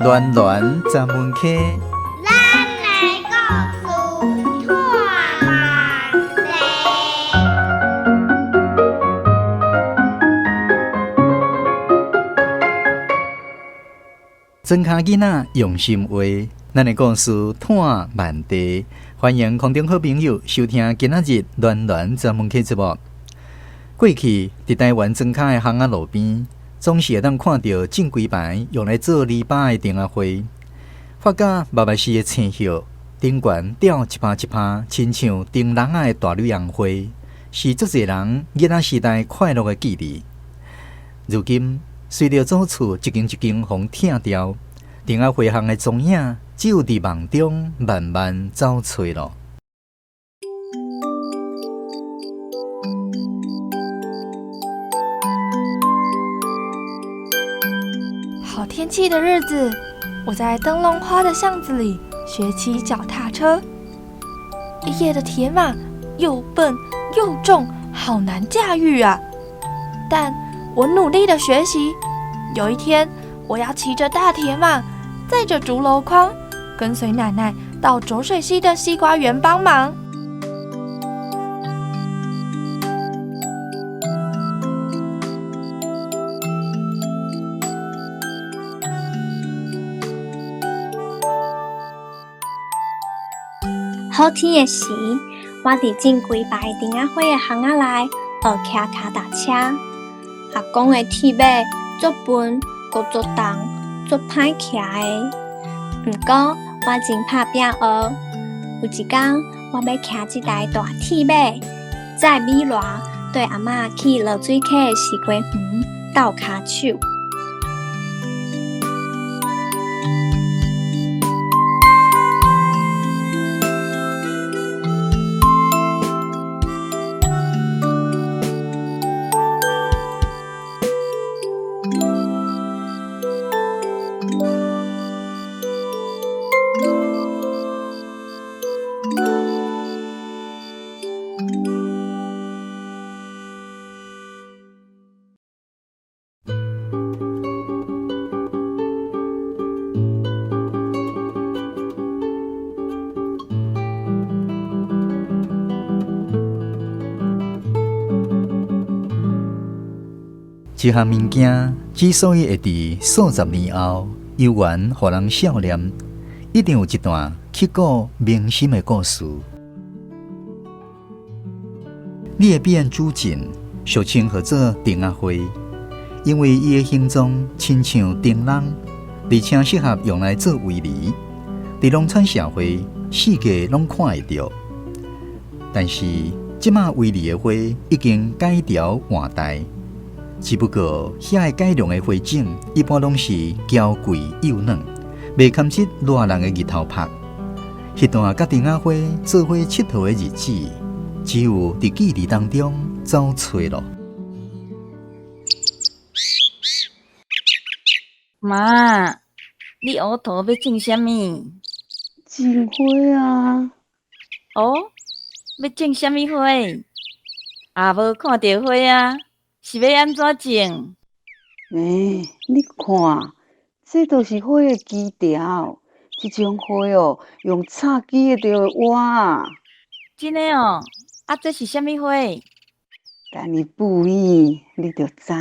暖暖十门溪。咱的故事拖慢地。庄跤囡仔用心画，咱的故事湠万地。欢迎空中好朋友收听今仔日暖暖十门溪节目。过去佇台灣莊跤的巷仔路邊，總是會當看著種幾排用來做籬笆的釘仔花，發甲密密絲的青葉，頂懸吊一葩一葩，親像燈籠仔的大蕊紅花，是足濟人囡仔時代快樂的記憶。如今隨著祖厝一間一間予拆掉，釘仔花巷的蹤影只有佇夢中慢慢走揣囉。好天氣的日子，我在燈籠花的巷子裡學騎腳踏車。爺爺的鐵馬又笨又重，好難駕馭啊！但我努力的學習，有一天我要騎着大鐵馬，載着竹簍筐，跟隨奶奶到濁水溪的西瓜園幫忙。好天的時，我佇種幾排釘仔花的巷仔內學騎跤踏車。阿公的鐵馬足笨，閣足重，足歹騎的。毋過我真拍拚學。有一工，我欲騎這台大鐵馬，載米箩綴阿嬤去濁水溪的西瓜園鬥跤手。這項物件之所以會佇數十年後猶原予人想念，一定有一段刻骨銘心的故事。裂變主錦，俗稱號做釘仔花，因為伊的形狀親像燈籠，而且適合用來做圍籬。佇農村社會，四界攏看會著。但是這馬圍籬的花已經改朝換代。只不過，遐个改良的花種一般攏是嬌貴幼嫩，袂堪得熱人的日頭曬。彼段佮釘仔花做伙𨑨迌的日子，只有佇記憶當中走揣囉。媽，你烏塗欲種啥物？種花啊！哦，欲種啥物花？也無看著花啊！是欲按怎種？欸，你看，這就是花的枝條。這種花哦，用插枝的就會活啊。真的哦？啊，這是啥物花？等伊布伊，你就知。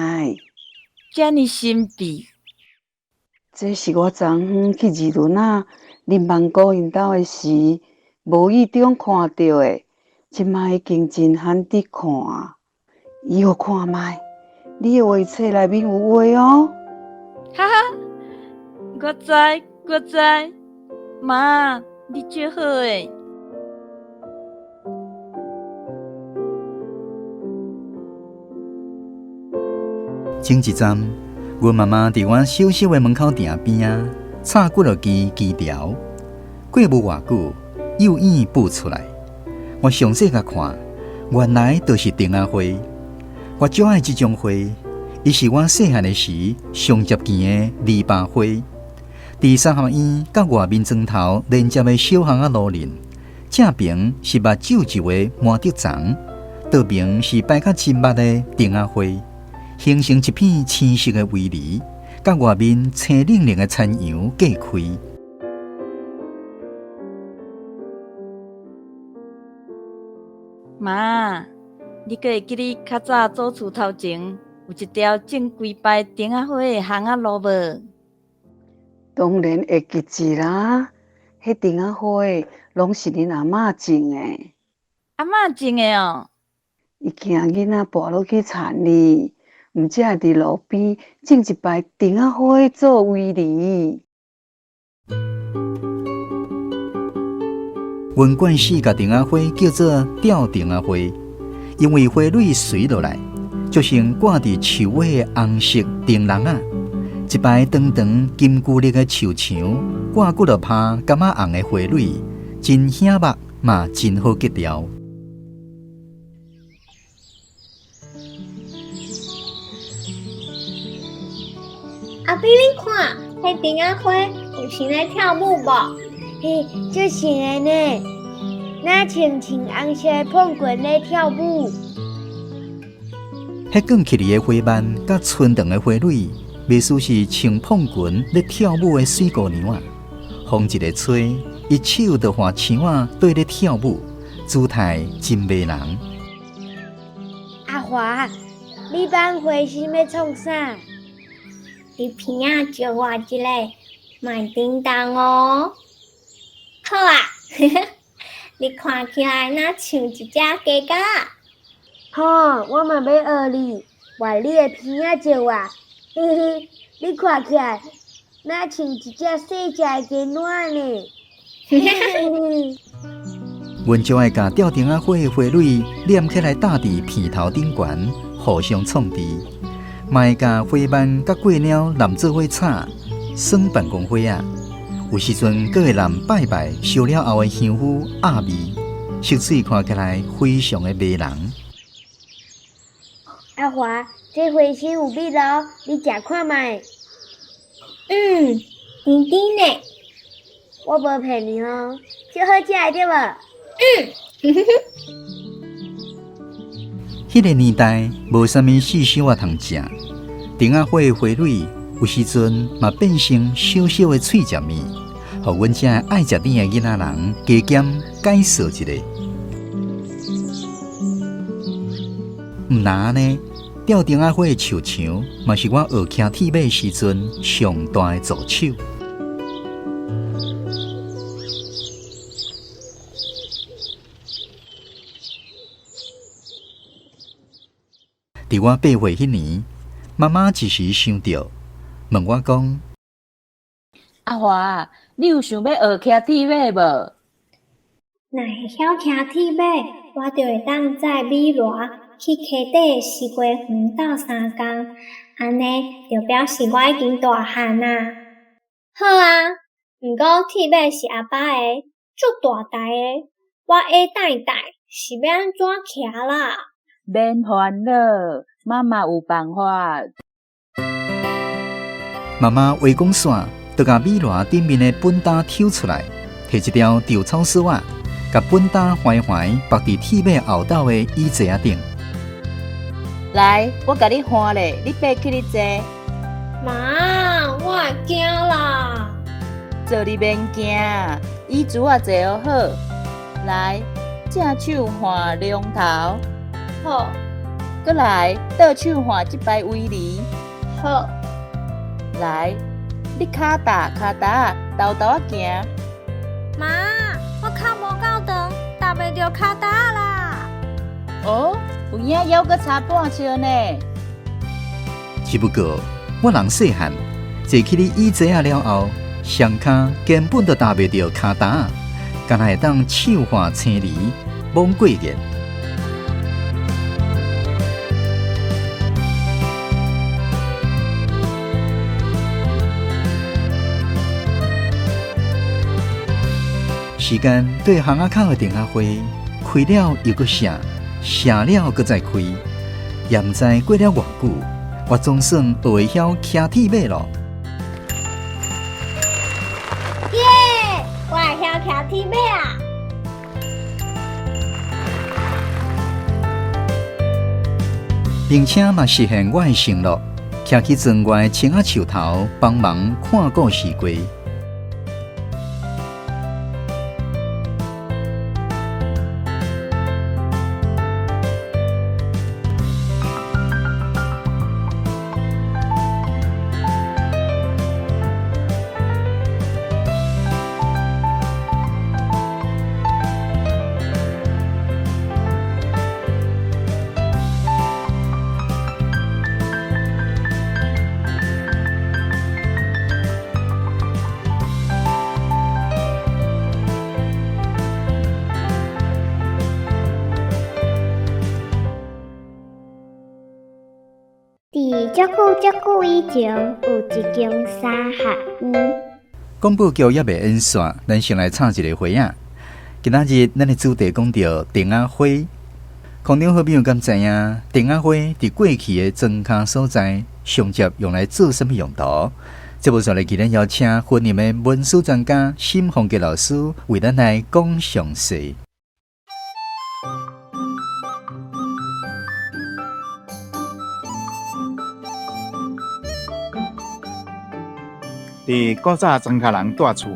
遮爾神秘。這是我昨昏去二崙仔林萬姑𪜶兜的時，無意中看著的。這擺已經真罕得看。伊予看覓，你的畫冊內面有畫哦。哈哈，我知，我知，媽，你足好的。前一陣，阮媽媽佇阮小小的門口埕邊仔插幾落支枝條，過無偌久，幼影浮出來。我詳細共看，原來就是釘仔花。我足愛這種花，伊是我細漢的時上接近的籬笆花。佇三合院佮外面磚頭連接的小巷仔路裡，正爿是目睭皺的麻竹叢，倒爿是排甲真密的釘仔花，形成一片青色的圍籬，佮佮外面青冷冷的残阳隔开。妈，你阁会记得较早祖厝头前有一条种规排橙仔花的巷仔路无？当然会记得啦，彼橙仔花拢是恁阿嬷种的。阿嬷种的哦。伊惊囡仔跋落去田里，毋才会伫路边种一排橙仔花做围篱。阮惯势共橙仔花叫做吊橙仔花，因为花蕊垂落来，就像挂伫树尾的红色灯笼仔，一排长长金龟绿的树墙，挂几落拍柑仔红的花蕊，真显目嘛，真好格调。阿比，你看，彼橙仔花有像咧跳舞无？嘿，足像的呢，若像穿红色的膨裙咧跳舞。彼卷起来的花瓣，佮伸长的花蕊，袂输是穿膨裙咧跳舞的媠姑娘仔。风一个吹，伊手就换墙仔对咧跳舞，姿态真迷人。阿华，你放花心欲创啥？你鼻仔借我一个，莫叮当哦。好啊，你看起来若像一只鸡仔。好，我嘛欲学你，换你的鼻仔借我。嘿嘿，你看起来若像一只细只的鸡卵呢。阮就爱共吊橙仔花的花蕊粘起来搭伫鼻头顶悬，互相创治。嘛会共花瓣佮过鸟揽做伙插，耍办公花仔。有时阵阁会揽拜拜烧了后的香灰鸭味，色水看起来非常的迷人。阿华，这花生有味囉，你食看觅。嗯，甜甜的。我无骗你哦，足好食的对无？嗯。彼个年代无啥物细小仔通食，橙仔花的花蕊有时阵嘛变成小小的喙食面，予阮这爱食甜的囡仔人加减解说一下。毋若按呢，吊橙仔花的树墙嘛是我学骑铁马时阵上大的助手。伫我8岁彼年，妈妈一时想著，问我讲：阿华，你有想欲学骑铁马无？若会晓骑铁马，我就会当载米罗去溪底的西瓜园斗相共，按呢就表示我已经大汉啊。好啊，毋过铁马是阿爸的，足大台的，我下等代是欲按怎骑啦？免烦恼，妈妈有办法。妈妈话讲煞，就共米罗顶面的本担抽出来，提一条稻草索仔，共本担缓缓绑伫铁马后斗的椅子仔顶。来，我共你换咧，你爬起来坐。妈，我会惊啦。坐你免惊，椅子仔坐好。来，正手换龙头。好。阁来，倒手换这摆围篱。好。来，你跤踏跤踏，沓沓仔行。妈，我跤无够长，踏袂著跤踏啦。哦，有影犹阁差半尺呢。只不过我人细汉，坐起你椅子仔了后，双跤根本就踏袂著跤踏，干焦会当手换青梨，罔过热。时间对巷仔口的橙仔花开了又阁谢，谢了阁再开，也毋知过了偌久，我总算学会晓骑铁马咯。耶！我会晓骑铁马啊！并且嘛实现我的承诺，徛去庄外青仔樹頭幫忙看顧西瓜。伫足久足久以前，有一间三合院。广播剧犹未演煞，咱先来插一个花仔。今仔日咱的主题讲到钉仔花，空中好朋友敢知影钉仔花伫过去的庄跤所在，上接用来做啥物用途？节目上来，今日邀请云林的文史专家沈凤杰老师为咱来讲详细。伫古早庄跤人蹛厝，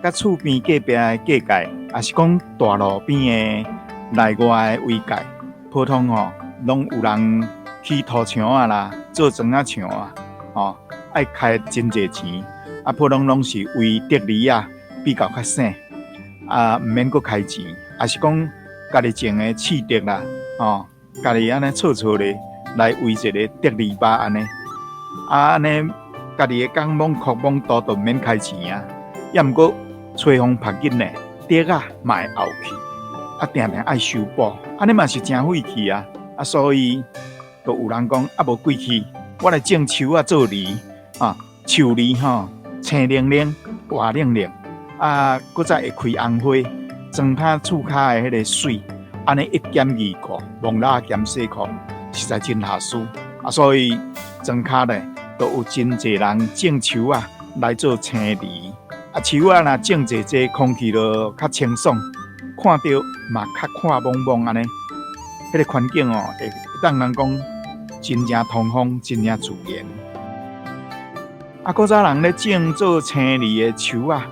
佮厝边隔壁的隔界，抑是讲大路边的内外的围界，普通吼拢有人起土墙啊啦，做砖仔墙啊，吼爱开真济钱，啊普通拢是为竹篱仔比较较省，啊毋免阁开钱，抑是讲家己种的刺竹啦，吼家己按呢错错咧来围一个竹篱笆按呢，啊按呢。家己的工罔扩罔大都毋免开钱啊，抑毋过吹风曝日呢，竹仔嘛会沤去，啊定定爱修补，按呢嘛是诚费气啊，啊所以就有人讲啊无过去，我来种树仔做篱啊，树篱吼青灵灵、活灵灵，啊阁再会开红花，庄跤厝跤的彼个媠，按呢一兼二顾，戆蜊兼细裤，实在真合事啊，所以庄跤咧。都有真济人种树仔来做青篱，啊，树仔若种济济，空气就较清爽，看著嘛较看茫茫按呢。彼个环境哦，会当人讲真正通风，真正自然。啊，古早人咧种做青篱的树仔，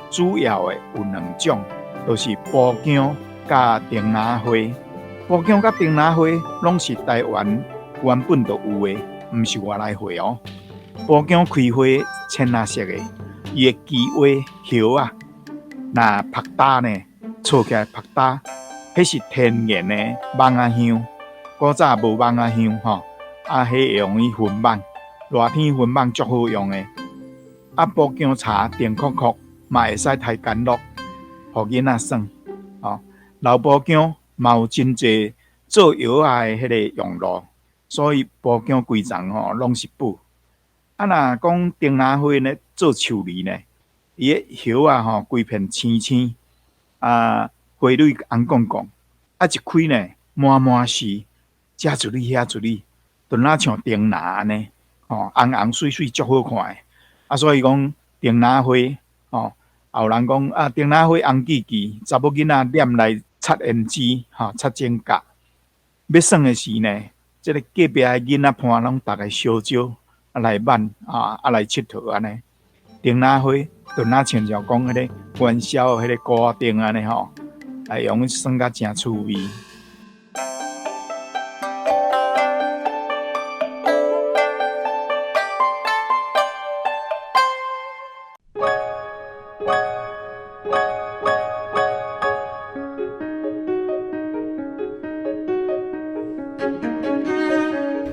主要的有两种，就是栵姜佮钉仔花。栵姜佮钉仔花拢是台湾原本就有的，毋是外来花哦。栵姜开花浅蓝色的，伊的枝叶叶仔，若曝焦呢，搓起来曝焦，彼是天然的蠓仔香。古早无蠓仔香吼，啊，彼会用伊熏蠓，热天熏蠓足好用的。啊，栵姜茶甜苦苦，嘛会使杀干露，予囡仔耍。吼，老栵姜嘛有真济做药仔的彼个用途，所以栵姜规丛吼拢是宝。啊，若讲钉仔花呢，做树篱呢，伊的叶仔吼规片青青，啊，花蕊红絳絳，啊一开呢，满满是，遮一蕊遐一蕊，就若像钉仔按呢，吼，红红媠媠足好看的。啊，所以讲钉仔花，吼，也有人讲啊，钉仔花红叽叽，查某囡仔捻来插胭脂，吼，插指甲，欲耍的时呢，这个隔壁的囡仔伴拢逐个相招。啊来挽啊，啊来𨑨迌按呢，钉仔花就若亲像讲彼个元宵彼个鼓仔灯按呢吼，来用耍甲诚趣味。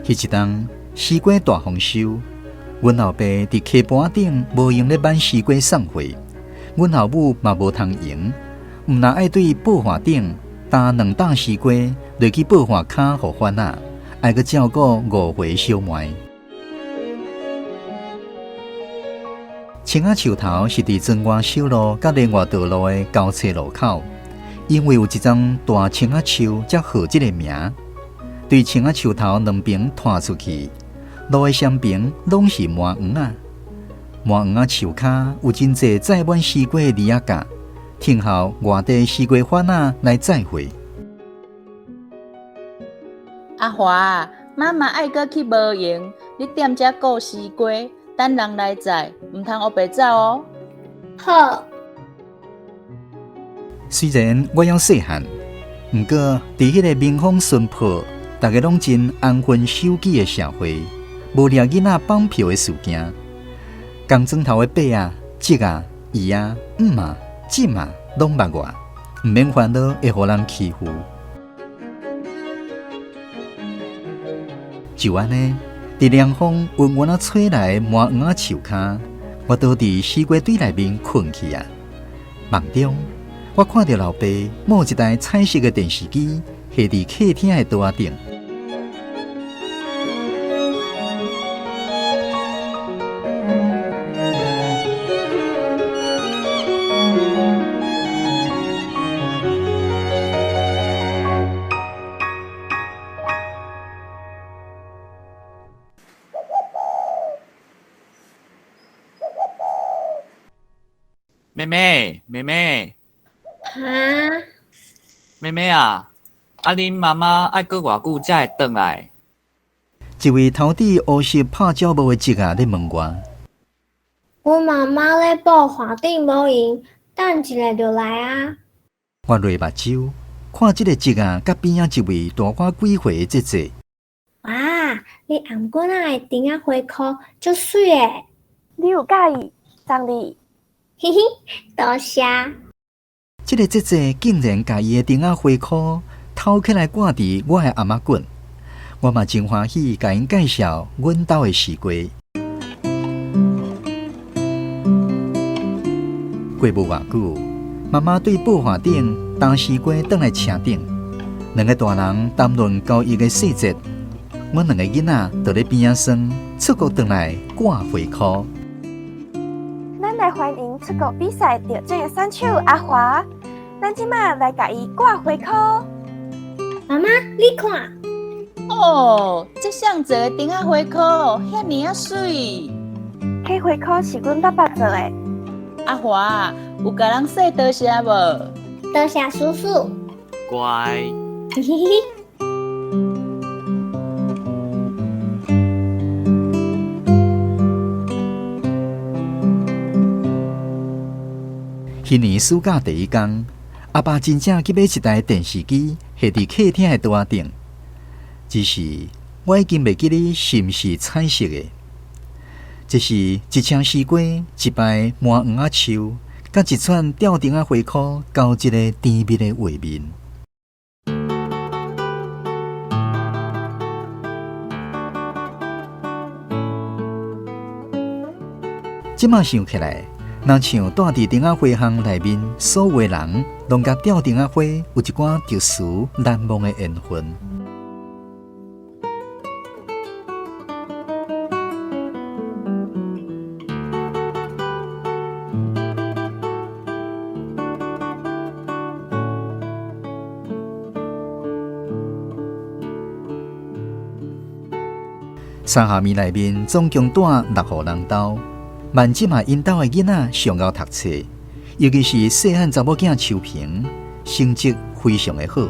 彼一冬西瓜大丰收，阮老爸伫溪桮顶无闲咧挽西瓜送货，阮后母嘛无通闲，毋但爱对报岸顶担两担西瓜落去报岸跤予番仔，爱阁照顾五岁小妹。青仔树头是伫庄外小路佮连外道路的交叉路口，因为有一丛大青仔树才号这个名。对青仔树头两边拖出去，路的双边拢是麻黄仔。麻黄仔树跤有真济载满西瓜的犁仔架，听候外地西瓜贩仔来载货。阿华，妈妈爱阁去无闲，你踮遮顾西瓜，等人来载，毋通乌白走哦。好。虽然我犹细汉，毋过伫彼个民风淳朴、逐家拢真安分守己的社会，无掠囡仔绑票的事件，工砖头的伯仔、叔仔、姨仔、姆仔、婶仔，拢捌我，毋免烦恼会予人欺负。就按呢，伫凉风温温仔吹来的麻黄仔树跤，我倒伫西瓜堆内面睏去啊。梦中，我看著老爸摸一台彩色的电视机，下伫客厅的桌仔顶。 妹妹，妹妹，哈？妹妹啊，啊恁妈妈爱阁偌久才会转来？一位头戴乌色拍鸟帽的叔仔咧问我。阮妈妈咧补画顶无闲，等一下就来啊。我落目睭，看这个叔仔佮边仔一位大我几岁的姐姐。哇，你頷颈仔的钉仔花箍足媠的。你有佮意？送你。嘿嘿，多谢。这个姐姐竟然共伊的钉仔花箍偷起来挂伫我的頷仔骨，我嘛真欢喜，共𪜶介绍阮兜的西瓜。过无偌久，妈妈对报华顶担西瓜转来车顶，两个大人谈论交易的细节，阮两个囡仔就咧边仔耍，出国转来挂花箍。咱来欢迎出国比赛得奖的选手阿华，咱这马来共伊挂花箍。妈妈，你看。哦，这上济的钉仔花箍，遐尔仔媠。这花箍是阮爸爸做的。阿华，有共人说多谢无？多谢叔叔。乖。嘿嘿嘿。彼年暑假第一工，阿爸真正去买一台电视机，下伫客厅的桌仔顶。只是我已经袂记得是毋是彩色的。这是一车西瓜，一排麻黄仔树，佮一串吊钉仔花箍，交织的甜蜜的画面。这马想起来，若像住伫钉仔花巷内面，所有的人拢佮吊钉仔花有一寡特殊难忘的缘分。三峡暝内面总共住六户人兜，万这马𪜶兜的囡仔上𠢕读册，尤其是细汉查某囝秋萍，成绩非常的好，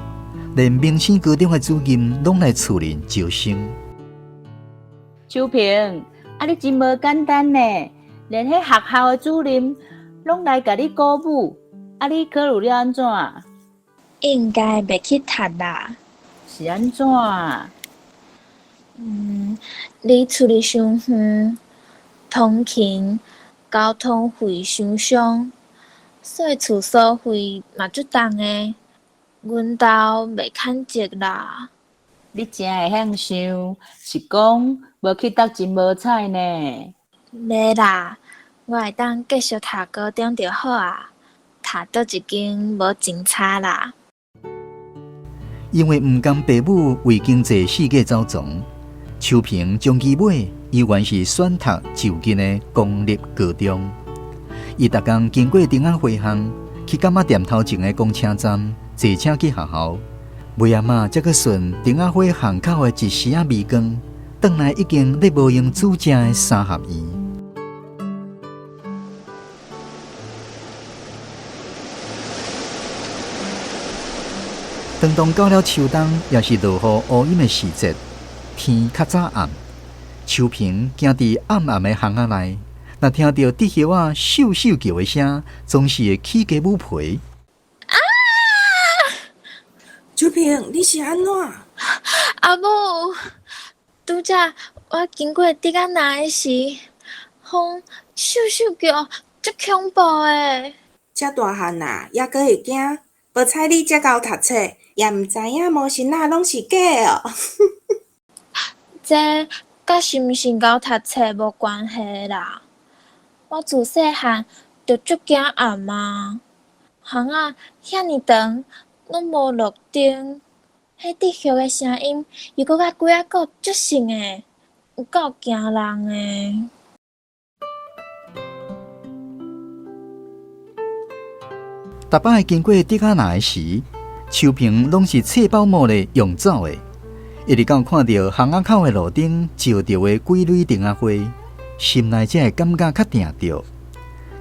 连明星高中的主任拢来厝里招生。秋萍，啊你真无简单呢，连彼学校的主任拢来共你鼓舞，啊你考虑了按怎？应该袂去读啦。是按怎？离厝里伤远，通勤交通费伤伤，洗厝所费嘛足重的，阮兜袂肯借啦。你真会晓想，是讲无去读真无彩呢？袂啦，我会当继续读高中就好啊，读佗一间无真差啦。因为毋甘爸母为经济四界走傱，秋萍终其尾犹原是选读就近的公立高中。伊逐工经过钉仔花巷，去柑仔店头前的公车站坐车去学校，尾仔仔才阁顺钉仔花巷口的一丝仔微光，转来已经咧无闲煮食的三合院。当当到了秋冬，也是落雨乌阴的时节，天較早暗。秋萍行佇暗暗的巷仔內，若聽著竹葉仔咻咻叫的聲，總是會起雞母皮。啊！秋萍，你是按怎？阿母，拄才我經過竹仔林的時，風咻咻叫，足恐怖的。遮大漢啊，猶閣會驚？無彩你遮𠢕讀冊，也毋知影魔神仔攏是假的喔。這佮是毋是𠢕讀冊無關係啦。我自細漢就足驚暗啊，巷仔遐爾長，攏無路燈，彼竹葉的聲音又閣佮鬼仔古足像的，有夠驚人的。逐擺經過竹仔林的時，秋萍攏是冊包帽咧用走的，一直到看著巷仔口的路燈照著的幾蕊燈仔花，心內才會感覺較定著。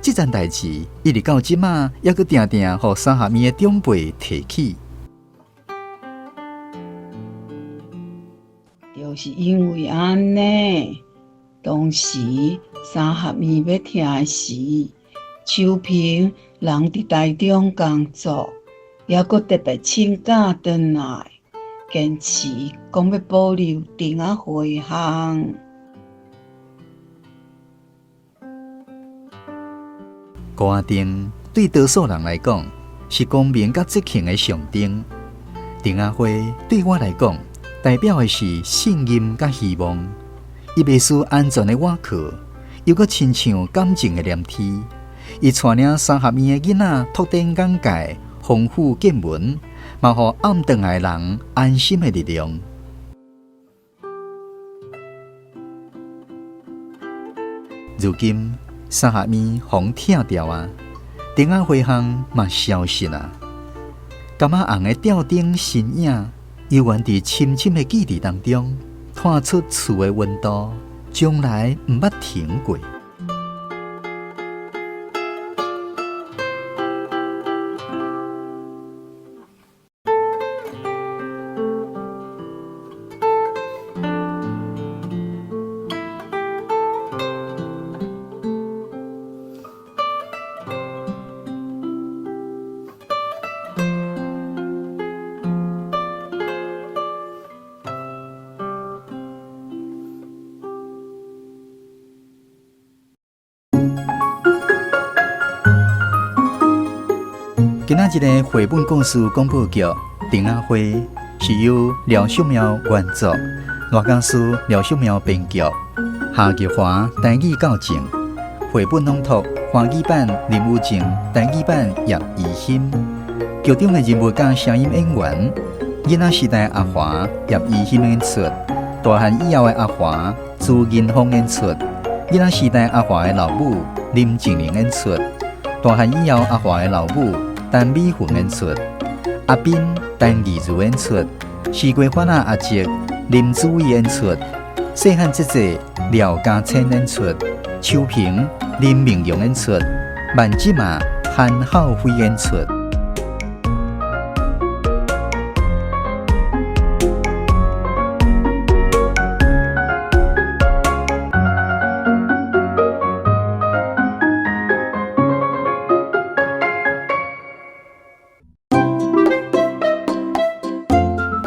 這件代誌一直到這馬，猶閣定定予三合院的長輩提起。就是因為按呢，當時三合院欲拆的時，秋萍人佇台中工作，猶閣特別請假轉來，堅持講欲保留燈仔花巷。孤仔燈對多數人來講是光明佮節慶的象徵，燈仔花對我來講代表的是信任佮希望。伊袂輸安全的倚靠，又閣親像感情的連天。伊帶領三合院的囡仔拓展眼界、豐富見聞，嘛予暗轉來的人安心的力量。如今三合院予拆掉啊，燈仔花巷嘛消失啊。柑仔紅的吊燈身影，猶原佇深深的記憶當中，探出厝的溫度，從來毋捌停過。今仔日的繪本故事廣播劇《燈仔花》是由廖秀苗原作，賴家書廖秀苗編劇，夏玉華台語教正，繪本朗讀華語版林雨靜，台語版葉怡欣。劇中的人物佮聲音演員，囡仔時代阿華葉怡欣演出，大漢以後的阿華朱銀鳳演出，囡仔時代阿華的老母林靜玲演出，大漢以後阿華的老母陳美雲演出，阿斌陳義如演出，西瓜番仔阿叔林子偉演出，細漢姐姐廖家千演出，秋萍林明陽演出，萬芝麻韓浩輝演出。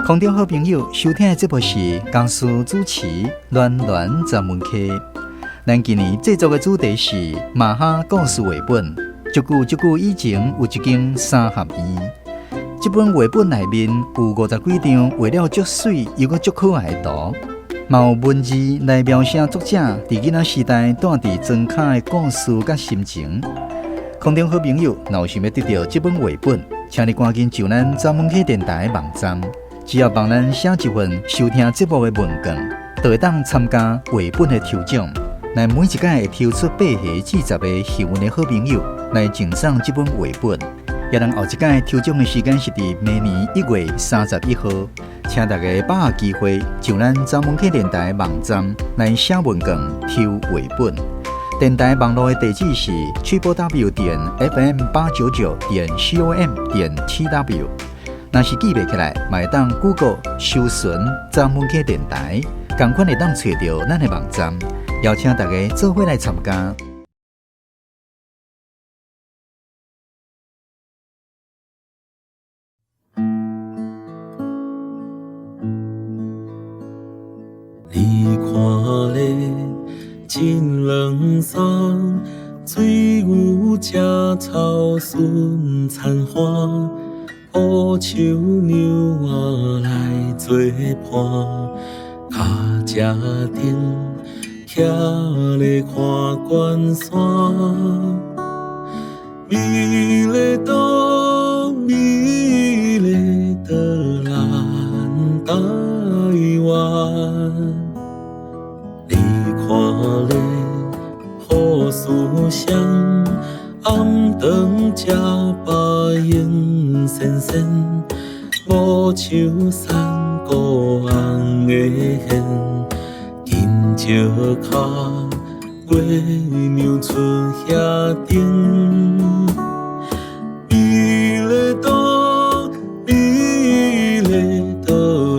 空中好朋友收聽的節目是江蘇主持暖暖專門客。咱今年製作的主題是馬哈故事繪本。足久足久以前有一間三合院，這本繪本內面有50幾張畫了足媠又閣足可愛的圖，嘛有文字來描寫作者佇囡仔時代蹛佇莊跤的故事佮心情。空中好朋友，若有想欲得著這本繪本，請你趕緊上咱專門客電台的網站，只要幫咱寫一份收聽節目的問卷，就會當參加繪本的抽獎。咱每一屆會抽出8個至10個幸運的好朋友來贈送這本繪本。也咱後一屆抽獎的時間是佇明年1月31號，請大家把握機會，上咱專門客電台網站來寫問卷抽繪本。電台網路的地址是www.fm899.com.tw。若是記袂起來，嘛會當 Google 搜尋專門客電台，仝款會當揣著咱的網站，邀請大家做伙來參加。你看咧，真軟爽，水牛食草顺田花，乌树娘仔来做伴，跤车顶徛咧看关山，美丽岛，美丽岛咱台湾。你看咧，好思想，暗顿食饱闲仙仙，无树山谷红的线，金石跤，月娘出遐顶。美丽岛，美丽岛，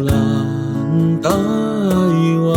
咱台湾。